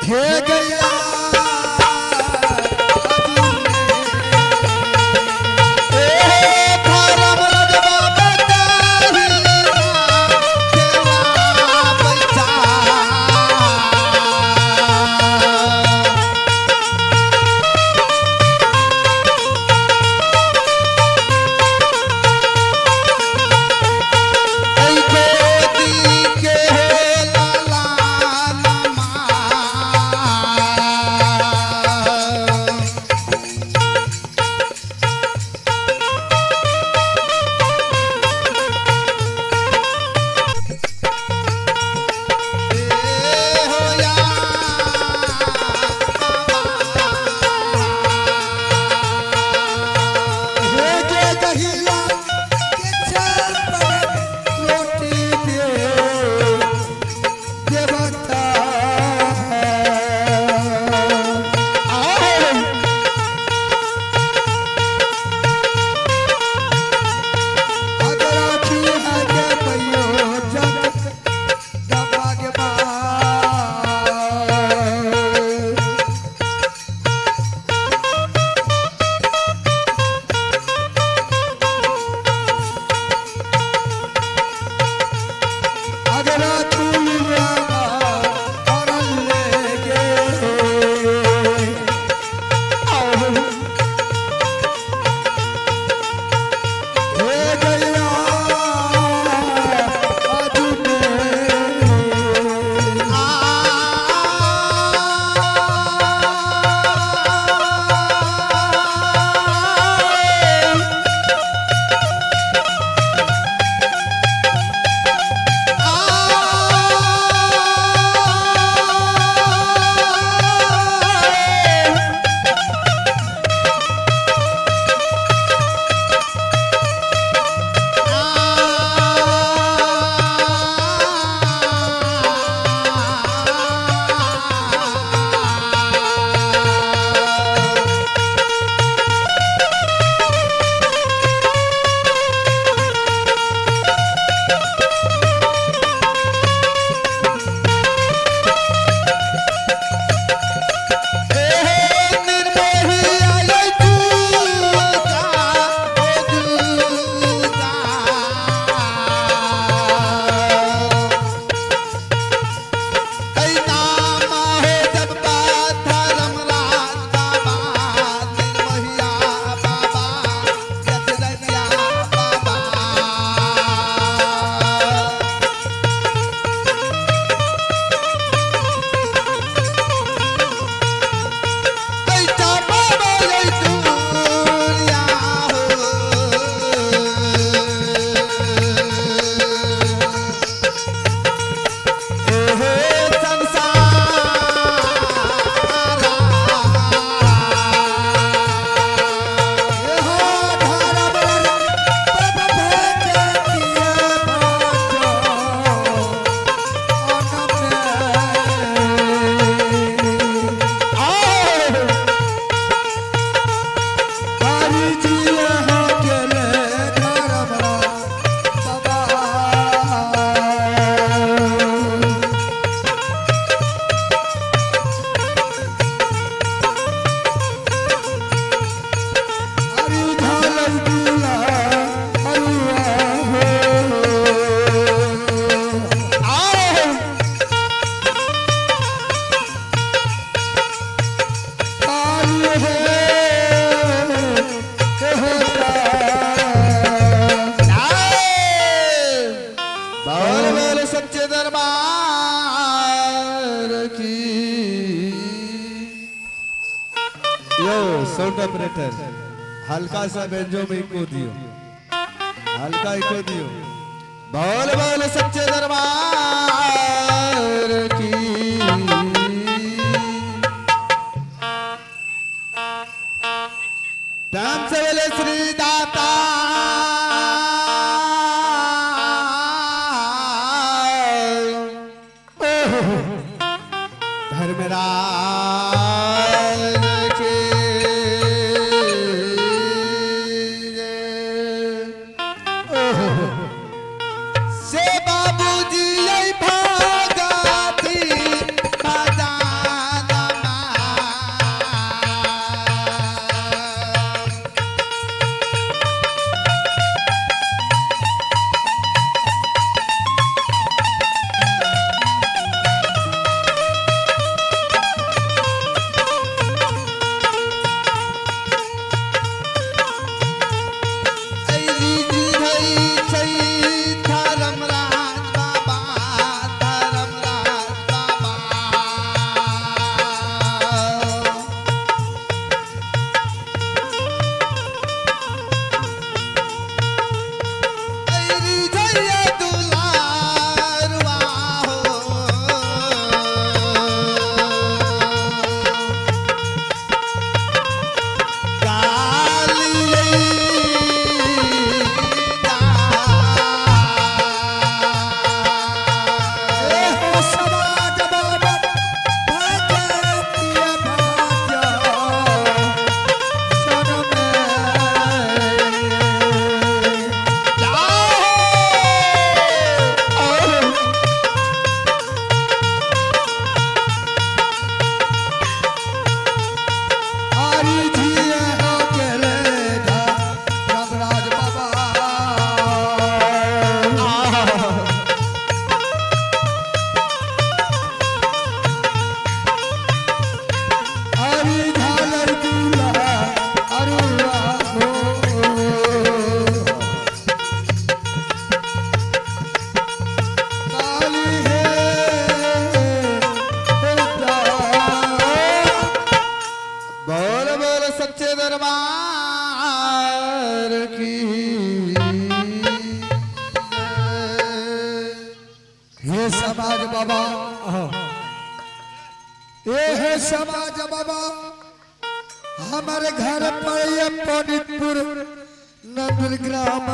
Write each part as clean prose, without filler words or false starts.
हे गैया sound operator हल्का सा बेंजो में इको दियो, हल्का इको दियो। बोल बोल सच्चे दरबार की। राम से बोले श्री दाता धर्मराज के से बाबूजी आई हे समाज बाबा, ए हे समाज बाबा, हमारे घर पर ये पौनितपुर नंदग्राम,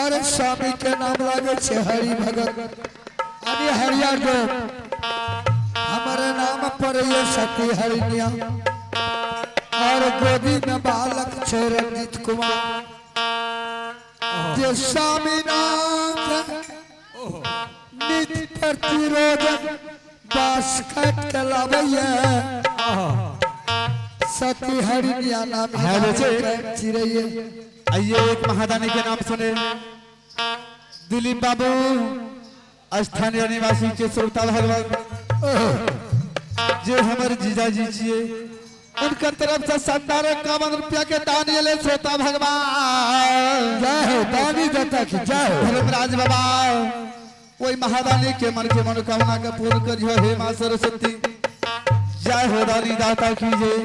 अरे स्वामी के नाम लागे छे हरि भगत, अरे हरिया डोम, हमारे नाम पर ये सती हरिनिया, और गोदी में बालक छे रंजित कुमार, जे स्वामीनाथ नित प्रतिरोध बास काट के लाबैया, सती हरिनिया नाम है बेचे। चिड़ैया। आइए एक महादानी के नाम सुने, दिलीप बाबू स्थानीय निवासी के श्रोता भगवान, जे हमर जीजाजी छिए, उनकर तरफ से 51 रुपया के दान ये श्रोता भगवान। जय हो दानी दाता की जय हो। धर्मराज बाबा वही महादानी के मन के मनोकामना के पूर्ण करियो हे माँ सरस्वती। जय हो दानी दाता की जय,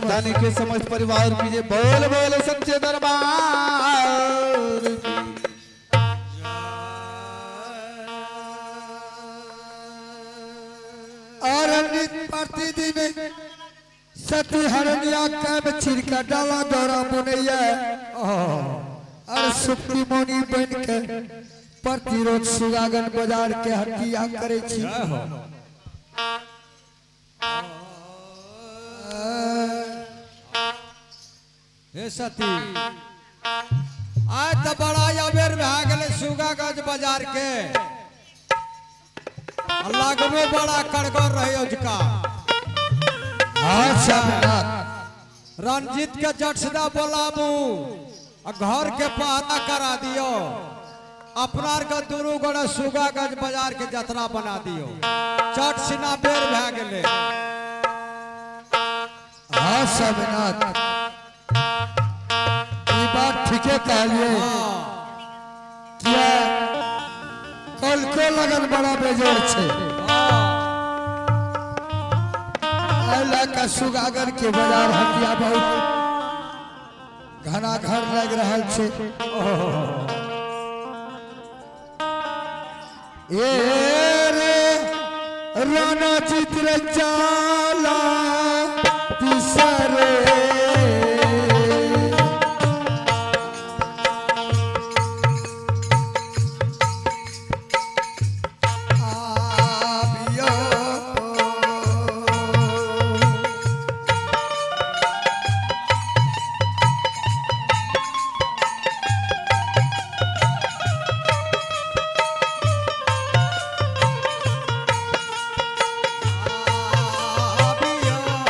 दानी के समस्त परिवार की जय। बोल बोल सच्चे दरबार की। और नित प्रतिदिन सती हरनिया कैब छिड़का डाला दौरा बुनैया, और सुप्ती मोनी बन के प्रतिरोध सुगागन बाजार के हटिया करे छी। हे सती, आज तो बड़ा अबेर भए गेलै सुगागंज बाजार के, आ लगनो बड़ा कड़गर रहे ओजका। हाँ स्वामीनाथ। रंजीत के जटसदा बोलाबू आ घर के पहरा करा दियो, अपना के दुनू गोड़े सुगागंज बाजार के जतरा बना दियो। चट सिना बेर भए गेलै। हाँ स्वामीनाथ, ई बात ठीके कहलिए। हाँ। किया कल को लगन बड़ा बेजोड़ छे, एहि लए कऽ सुगागर के बाजार हटिया बहुत घना घर लागि रहल छै। ए रे राणा चित्र चाला तिसरे, आबियो। आबियो।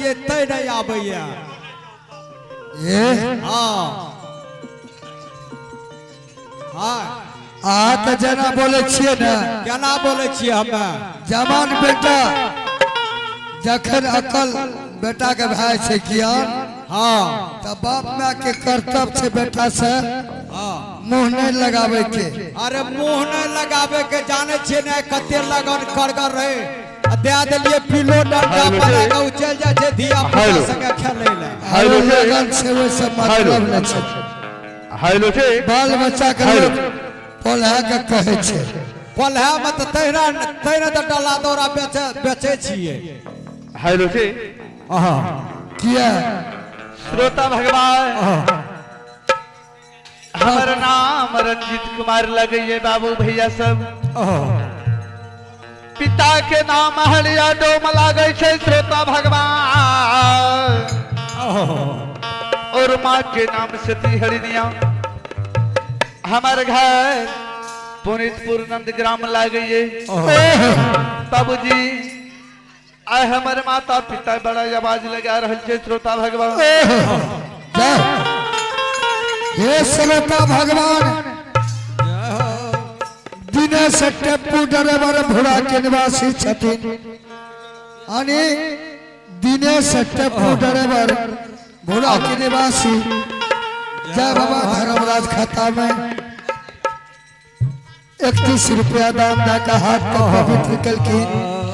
देलियै तै नहि आबैया। ए हाँ हाँ, अहाँ तऽ जेना बोलै छियै ने, केना बोलै छियै हमे? जवान बेटा जखन अकल बेटा के भए छै ज्ञान, हाँ तऽ बाप माय के कर्तव्य छै बेटा से हाँ मुंह नहीं लगावे के। अरे मुंह नहीं लगावे के, जाने छियै ने कते लगन करगर रहे, आ दे देलियै पिलो डंडा बना के उ चलि जाइ छै धिया पुता हेलो। संगे खेलै लए। हेलो। लगन छै ओहि से मतलब नहि छै। हेलो छै। बाल बच्चा के हेलो। लोक पोल्हा के कहै छै। पोल्हा मे तऽ तहिना तहिना तऽ डला दौरा बेचै बेचै छियै। हेलो छै। किया? श्रोता भगवान, हमर नाम रंजीत कुमार लगैये बाबू भैया सब। पिता के नाम हरिया डोम लागै छै श्रोता भगवान, और माँ के नाम सती हरिनिया। हमार घर पुनीतपुर नंदग्राम लागैये बाबूजी। आइ हमर माता पिता बड़ा आवाज लगा रहल छै श्रोता भगवान। जय हे श्रोता भगवान, दिनेश टेम्पू ड्राइवर भूरा के निवासी छथिन, यानी दिनेश टेम्पू ड्राइवर भूरा के निवासी, जय बाबा धर्मराज खाता में 31 रुपया दान दे के हाथ के पवित्र कलखिन।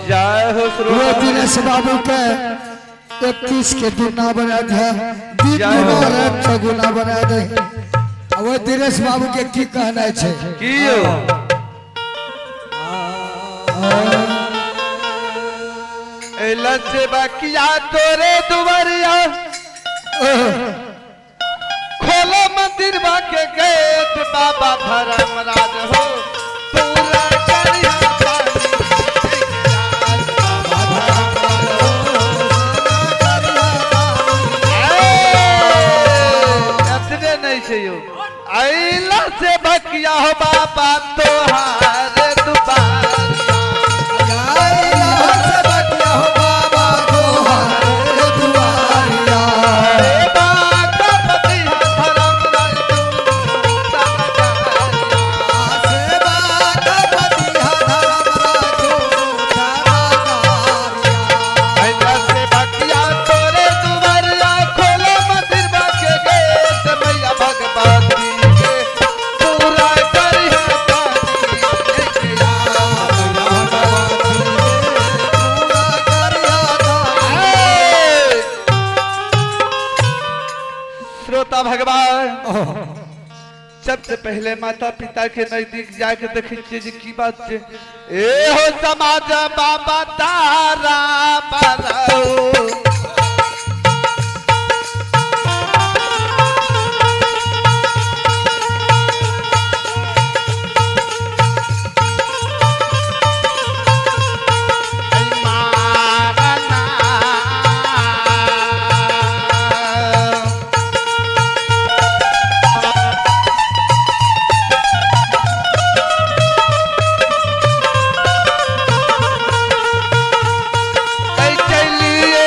जय हो वो श्रोता। दिनेश बाबू के 31 के दुना बना दे, दिन जय हो। दुना रात चौगुना बना दे। आ वो दिनेश बाबू के की कहना छै? की यौ? एला से बकिया तोरे दुवरिया, खोलो मंदिर के गेट, बाबा धर्मराज हो पूरा करिया पानी। एतबे नहीं छै यौ, अइला से बकिया हो बाबा तोहार दुआरिया। हे बाबा पतिया धर्मराज तू अइला से बकिया तोरे दुआरिया, खोलो मंदिर के गेट, मैया भगवती के पूरा करिया पानी। श्रोता भगवान, सबसे पहले माता पिता के नजदीक जाके देखे छियै जे की बात छै। ए हो समाज बाबा तारा बारो, मारना। ऐ चलिए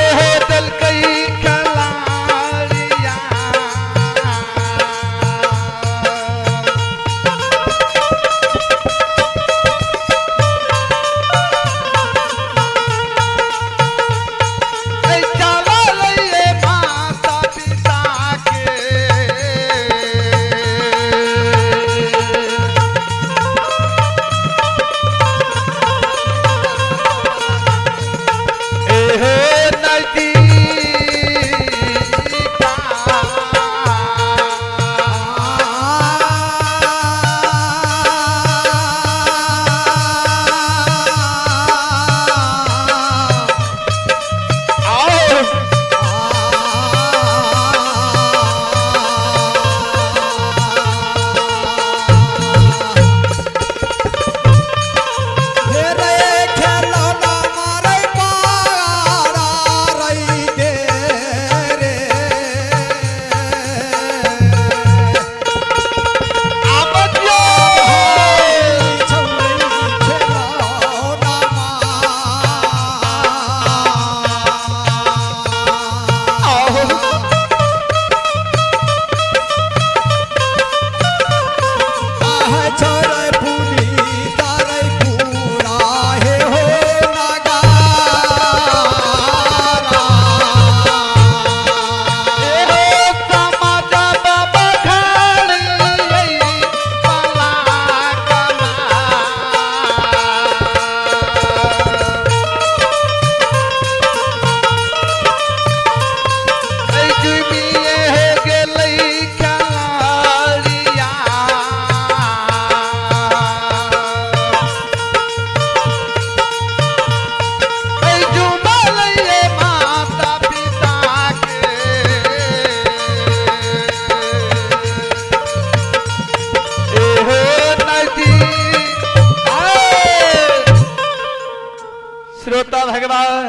श्रोता भगवान,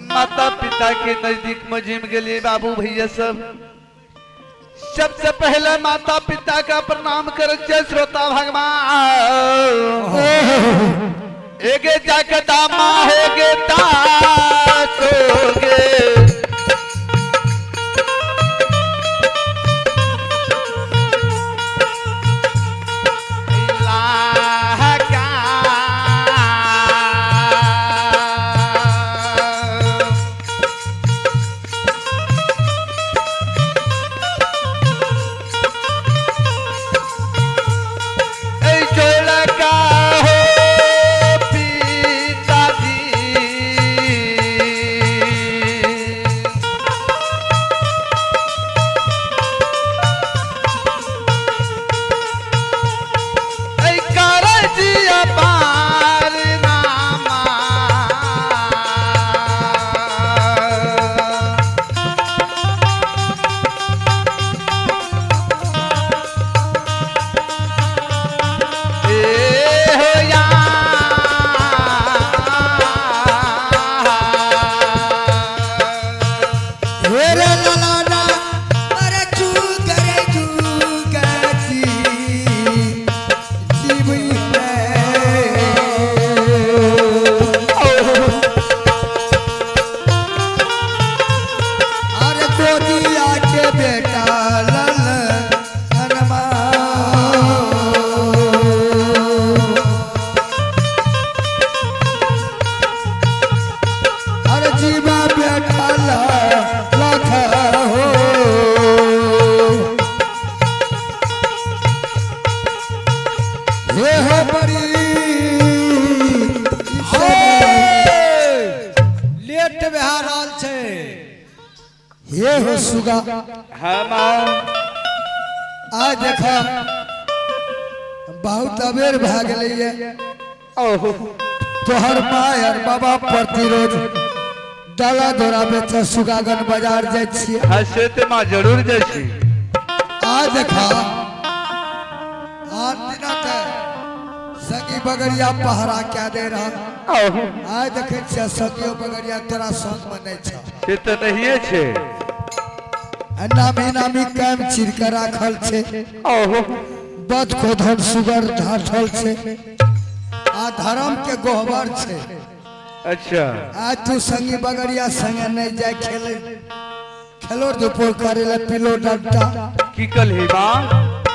माता पिता के नजदीक में जिम गेलिए बाबू भैया सब। सबसे पहले माता पिता का प्रणाम कर श्रोता भगवान। एगे जगदामा हेगे दासोगे लेट भए रहल छै। ये हो सुगा। हाँ माँ। आज देख बहुत अबेर भए गेलैये। ओहो। तोहर माय और बाबा प्रतिरोध डाला धोरा बेच सुगागन बाजार जाइ छियै। हाँ से ते माँ जरूर जाइ छी। आज देखा आन दिना के संगी बगरिया पहरा क्या दे रहा। ओहो। आज देखे छियै संगियो बगरिया तोरा संग में नहीं छ। से तऽ नहिये छै। नामी नामी कैम चीर के राखल छै। ओहो। बद खोधन सुगर ढाठल छै आ धर्म के गोहबर छै। अच्छा। आज तू संगी बगरिया संगे नहीं जाय खेले खेलो धूपो करे ले पिलो डंटा। की कलही माँ?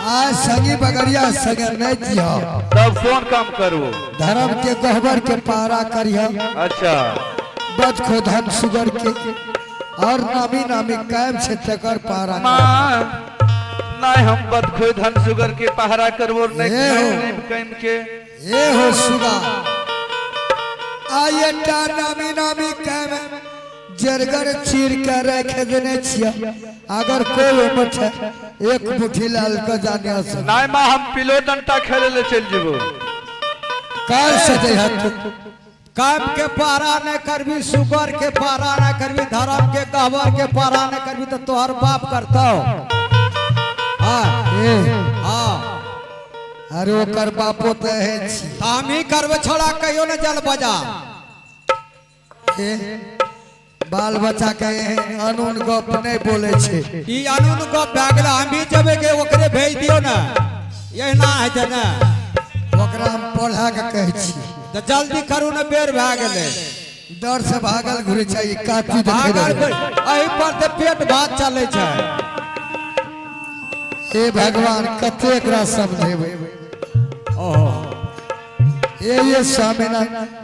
आज संगी बगरिया संगे नहीं जियो। तब कौन काम करू? धर्म के गोहबर के पहरा करिह। अच्छा। बद खोधन सुगर के और नामी नामी कैम छै तकर पहरा। माँ नहीं हम बदखोई धन सुगर के पहरा करबो नहीं ए हो। नहीं कैम के। ए हो सुगा आइ एकटा नामी नामी कैम जरगर चीर के रख देने छियै। अगर कोई ओहिमे छै एक मुट्ठी लाल के जाने से। नहीं माँ हम पिलो डंटा खेले ले चल जेबो। काल से जइह तू। काम के पहरा नहीं करबी, सुगर के पहरा नहीं करबी, धर्म के गहबर के पहरा नहीं करबी तो तोहर बाप करतौ। हाँ ए हाँ। अरे ओकर बापो तऽ एहन छी। तऽ हम ही करबै छोड़ा कहियो ने जल बजा। ए बाल बच्चा के एहन अनून गप नहीं बोले छै। ई अनून गप भए गेलै, हम भी जेबै के ओकरे भेज दियौ ने, एहिना हेतै ने। ओकरा हम पढ़ा के कहै छी। तऽ जल्दी करू ने, बेर भए गेलै। डर से भागल घुरै छै ई काठी देखै भागल रहै। एहि पर तऽ पेट भात चलै छै। हे भगवान कते एकरा समझेबै। ओहो। ए ये स्वामीनारायण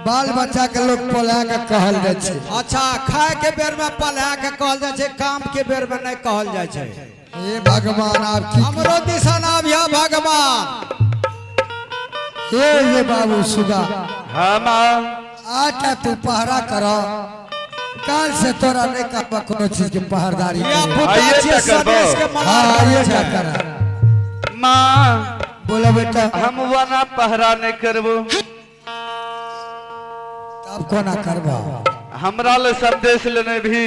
बाल बच्चा के लोग पढ़ा के कहल जाइ छै। अच्छा खाय के बेर में पढ़ा के कहल जाइ छै, काम के बेर में नहीं कहल जाइ छै। हे भगवान आप की हमरो दिसन आबिह भगवान। हे ये बाबू सुगा। हाँ माँ। आटा तू पहरा कर, काल से तोरा नहीं कहबा कोनो चीज के पहरदारी या करे। पुता आइए छियै, टकर बो। सनेश के मना हाँ करै ये छै। कर। माँ बोलो बेटा। हम वना पहरा नहीं करबो। तब कोना करबा? हमरा ले संदेश लेने भी।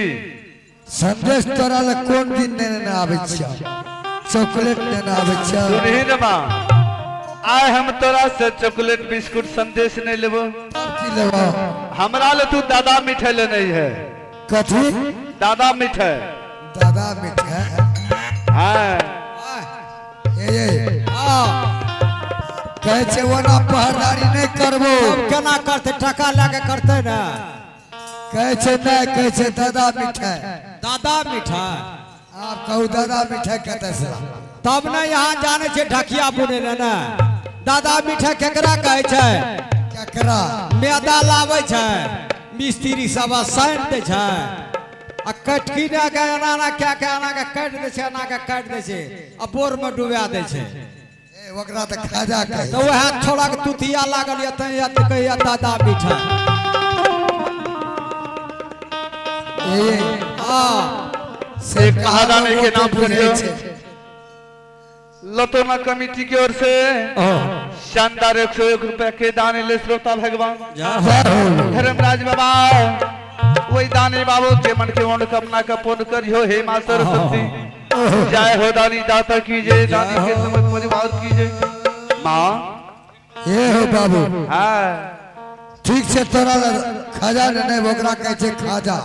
संदेश तोरा ले कोन दिन नेने आबै छियौ? चॉकलेट नेने आबै छियौ? सुनही ने माँ, आय हम तोरा से चॉकलेट बिस्कुट संदेश नहीं लेबो। की लेबो? हमरा ले तू दादा मिठाई ले नहीं है। कथी? दादा मिठाई। दादा मिठाई? हाँ। ए ए हाँ। कहै छै ओना पहरदारी नहि करबो। तब केना करतै? टका लए के करतै ने। कहै छै नहि, कहै छै दादा मिठाई। दादा मिठाई? आप कहू, दादा मिठाई कतऽ से? तब ने यहाँ जाने छै ढकिया बुने ले ने। दादा मिठाई केकरा कहै छै? केकरा? मैदा लाबै छै मिस्त्री सब आ सानि दै छै आ कटकी दए के एना एना कए के एना के काटि दै छै, एना के काटि दै छै आ बोर मे डुबा दै छै। ए, ओकरा तऽ खाजा कहै। तऽ वएह छोड़ा के तुतिया लागल यऽ तैं यऽ कहैया दादा मिठाई। ए। हाँ। से एक महादानी के नाम बुझै सुनियौ। छै। लतोना कमेटी की ओर से शानदार 101 रुपया के दान ले श्रोता भगवान जय हो। धर्मराज बाबा, वही दानी बाबू के मन के मनोकामना का पूर्ण करियो हे माँ सरस्वती। जय हो दानी दाता की जय, दानी के समस्त परिवार की जय। माँ। ए हो बाबू। हाँ। ठीक छै, तोरा लग खाजा नहि, ओकरा कहै छै खाजा।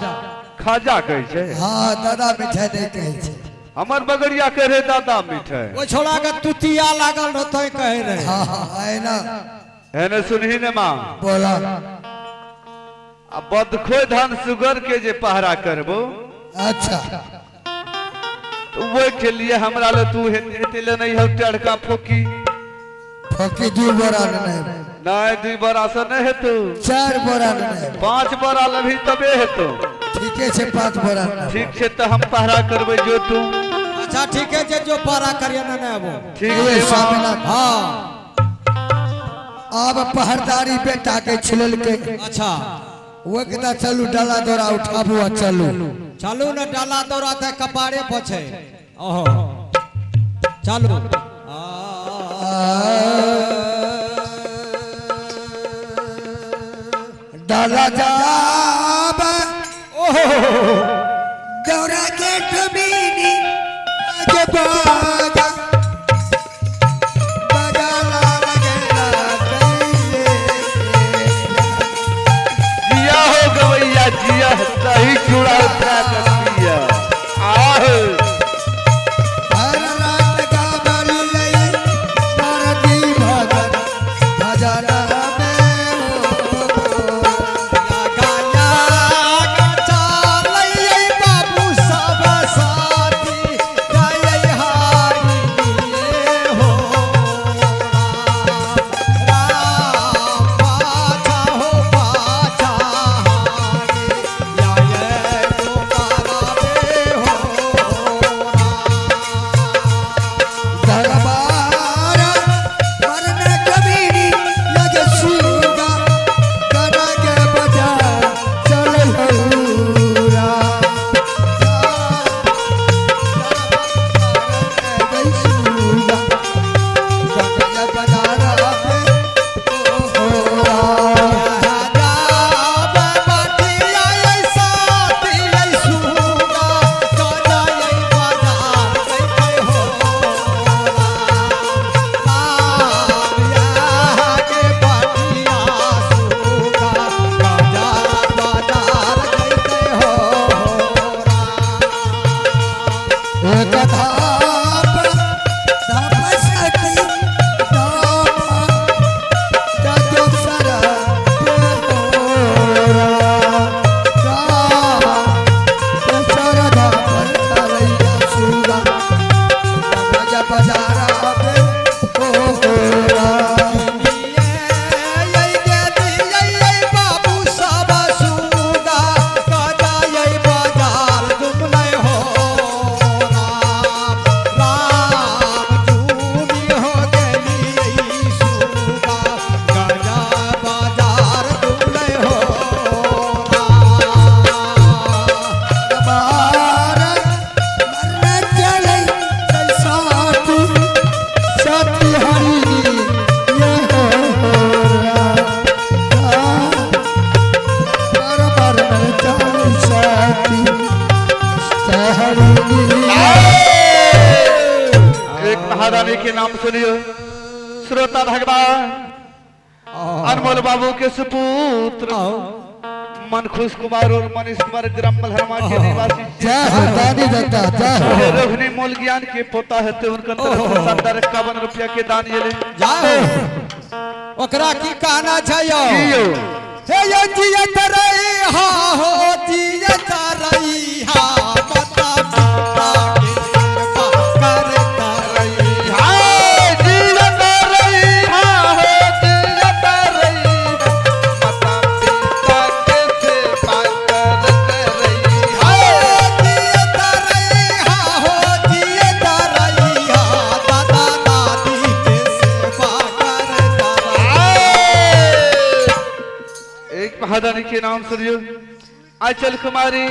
खाजा कहै छै? हाँ, दादा मिठाई नहि कहै छै। हमर बगड़िया कह रहे दादा मिठाई। ओ छोड़ा के तुतिया लागल रहतै कहै रहे। हाँ हाँ, एना। है ने, सुनही ने माँ। बोला। आ बदखो धन सुगर के जे पहरा करबो, तो वो के लिए हमरा ले तू हेते ले नहीं हो टड़का फोकी। फकी 2 बोरा नहि। नहीं, 2 बोरा से नहीं हेतु। 4 बोरा नहि। 5 बोरा लभी तबे हेतु। ठीके छै, 5 बोरा नहि। ठीक छै, तऽ हम पहरा करबै, जो तू। अच्छा, ठीक है, जे जो पारा करिए ने ने वो। ठीक ए छै माँ। स्वामीनाथ। हाँ। आब पहरदारी बेटा के छिललके। ओ कहता चलू, डाला दौरा उठाबू आ चलू। चलू ने, डाला दौड़ा ते कपारे पर छै। ओहो, चलू। डाला जाब ओहो दौरा के ठमीनी के बाजा बजा ला लगेला। जिया हो गवैया जिया, दही चूड़ा उठा कर पिया आह। हर रात गावल लई नारदी भगत भजन में हो। गाया चलैयै बाबू सब साथी गायै हारी हो राम, राम पाछा हो पाछा हारी आये तुम्हारा बे हो दरबार मरन कबीरी लग सुगा गना के बजा चल हौरा। सुगा गना बजा रे ओ एक धाप धाप सती धाप दोसर तोरा दोसर धाप चलैया सुगा बजा बजारा पे ओरा। दरबार मरने चलै साथी सती हरि ये होरा। दरबार में चलै साथी हरि। एक महारानी के नाम सुनियो। श्रोता भगवान अनमोल बाबू के सुपुत्र मनखुश कुमार और मनीष कुमार ग्राम मलहरमा के निवासी जय हो दानी दाता जय हो। रोहिणी मूल ज्ञान के पोता है ते उनका तरफ से शानदार 51 रुपया के दान ये ले जाओ ओकरा की कहना छै यौ? की यौ? हे यौ जियत रही हा हो जियत रही हा माता पिता के सेवा करता रही हा। हाय, जीवत रही हा हो, जीवत रही माता पिता के सेवा करत रही हे जियत रही हा हो जियत रही हा दादा दादी के सेवा करता रही। एक महादानी के नाम सुनियो आंचल कुमारी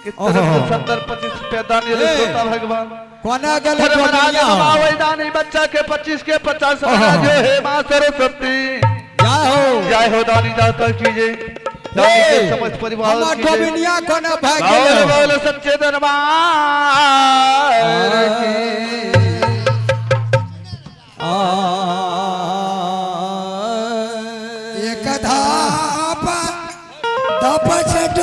के तरफ से 70-25 रुपया दान ये ए। श्रोता भगवान कोना गेलै फिर मना ले डोमिनिया? बाबा दानी बच्चा के 25 के 50 बना जो हे माँ सरस्वती। जाहो जय हो दानी दाता कीजिए दानी के समस्त परिवार हमर की जय। डोमिनिया कोना भाग बोल गेलै? बोल सच्चे दरबार की। एक धापा धप छठ।